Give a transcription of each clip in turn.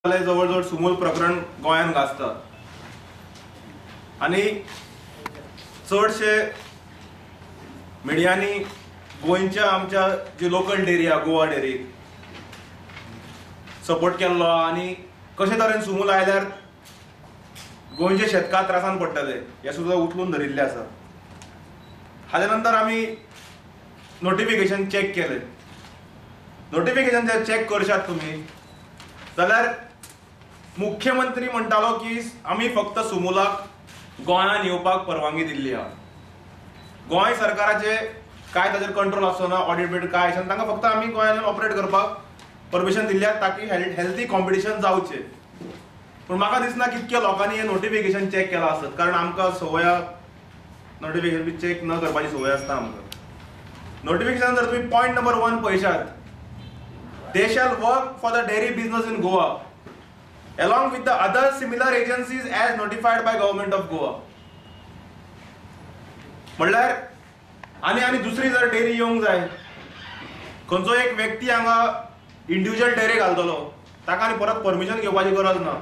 जवळ जवळ सुमूल प्रकरण गोंयांत गाजता आनी चडशे मिडियांनी गोंयच्या आमच्या जी लोकल डेअरी आहा गोवा डेअरीक सपोर्ट केल्लो आनी कशे तरेन सुमूल आयल्यार गोंयचे शेतकार त्रासान पडटले हें सुद्दां उखलून धरिल्लें आसा. हाजे नंतर आमी नोटिफिकेशन चॅक केलें. नोटिफिकेशन जर चॅक करशात तुमी जाल्यार मुख्यमंत्री म्हणटालो की आमी फक्त सुमुलाक गोंयांत येवपाक परवानगी दिल्ली आहा. गोंय सरकाराचे काय ताचेर कंट्रोल आसचो ना, ऑडिट बीट काय आसना, तांकां फक्त आमी गोंयांत ऑपरेट करपाक परमिशन दिल्ली आहा ताकी हेल्थी कॉम्पिटिशन जावचें. पूण म्हाका दिसना कितक्या लोकांनी हें नोटिफिकेशन चॅक केलां आसत, कारण आमकां संवय नोटिफिकेशन बी चॅक न करपाची संवय आसता आमकां. नोटिफिकेशन जर तुमी point number 1 पळयशात, they shall work for the dairy business in Goa along with the other similar agencies as notified by government of Goa. म्हणल्यार आनी आनी दुसरी जर डेअरी येवंक जाय, खंयचो एक व्यक्ती हांगा इंडिविज्युअल डेअरी घालतलो ताका आनी परत परमिशन घेवपाची गरज ना.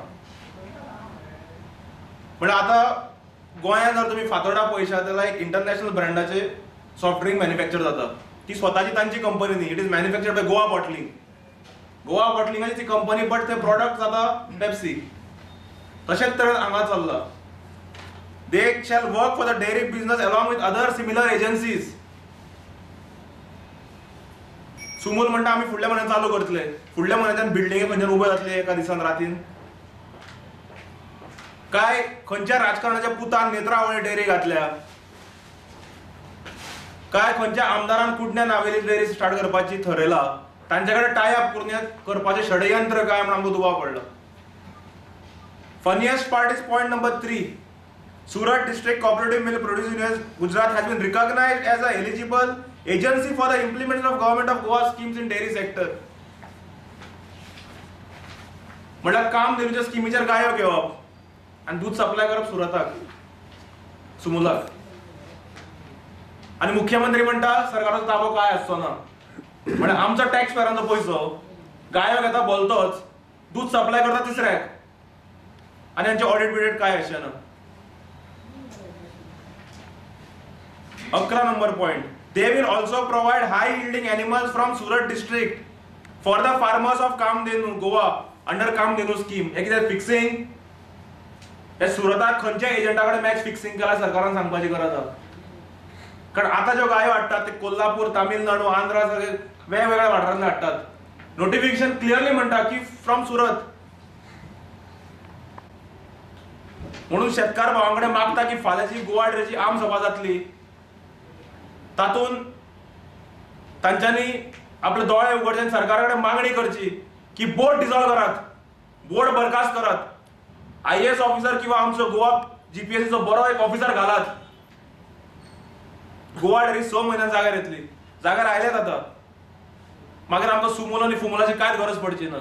म्हणल्यार आतां गोंयांत जर तुमी फातोर्डा पळयशात जाल्यार एक इंटरनॅशनल ब्रँडाचे सॉफ्ट ड्रिंक मॅन्युफॅक्चर जाता, ती स्वताची तांची कंपनी न्ही, it is manufactured by Goa bottling. Goa बॉटलिंगाची ती कंपनी, बट ते प्रॉडक्ट जाता पेप्सी. तशेंच तरेन हांगा चल्ला. They shall work for the dairy business along with other similar agencies. Sumul म्हणटा आमी फुडल्या म्हयन्यान चालू करतले, फुडल्या म्हयन्याच्यान बिल्डिंगे खंयच्यान उबे जातले एका दिसान रातीन? काय खंयच्या राजकारणाच्या पुतान नेत्रावळी डेअरी घातल्या? काय खंयच्या आमदारान कुडण्या नावेली डेअरी स्टार्ट करपाची थरयला? तांचे कडेन टाय अप करपाचें षडयंत्र काय म्हण आमकां दुबाव पडलो. Funniest part is point number 3. Surat District Cooperative Milk Producers Union Gujarat has been recognized as a eligible agency for the implementation of Government of Goa schemes in dairy sector. म्हणल्यार कामधेनूच्या स्किमीचेर गायो घेवप आनी दूद सप्लाय करप सुरताक, सुमुलाक. आनी मुख्यमंत्री म्हणटा सरकाराचो ताबो काय आसचो ना. म्हणल्यार आमचो टॅक्स पेरांचो पयसो गायो घेता बोलतोच, दूद सप्लाय करता तिसऱ्याक, आनी हांचे ऑडिट बिडिट काय आसचें ना. 11 number point, they will also provide high yielding animals from Surat district for the farmers of Kamdhenu Goa under Kamdhenu scheme. हे कितें फिक्सिंग? हे सुरताक खंयच्या एजंटा कडेन मॅच फिक्सिंग केला सरकारान सांगपाची गरज आसा. कारण आतां ज्यो गायो हाडटात ते कोल्हापूर, तामिळनाडू, आंध्रा सगळे वेगवेगळ्या वाठारांतले हाडटात. नोटिफिकेशन क्लियरली म्हणटा की फ्रॉम सुरत. म्हणून शेतकार भावां कडेन मागता की फाल्यांची गोवा डेअरीची आम सभा जातली, तातूंत तांच्यांनी आपले दोळे उगडचे आनी सरकारा कडेन मागणी करची की बोर्ड डिजॉल्व करात, बोर्ड बरखास्त करात, IAS officer किंवा आमचो गोवा GPSCचो बरो एक ऑफिसर घालात. गोवा डेअरी 6 म्हयन्यान जाग्यार येतली, जाग्यार आयल्यात आतां. मागीर आमकां सुमूल आनी फुमुलाची कांयच गरज पडची ना.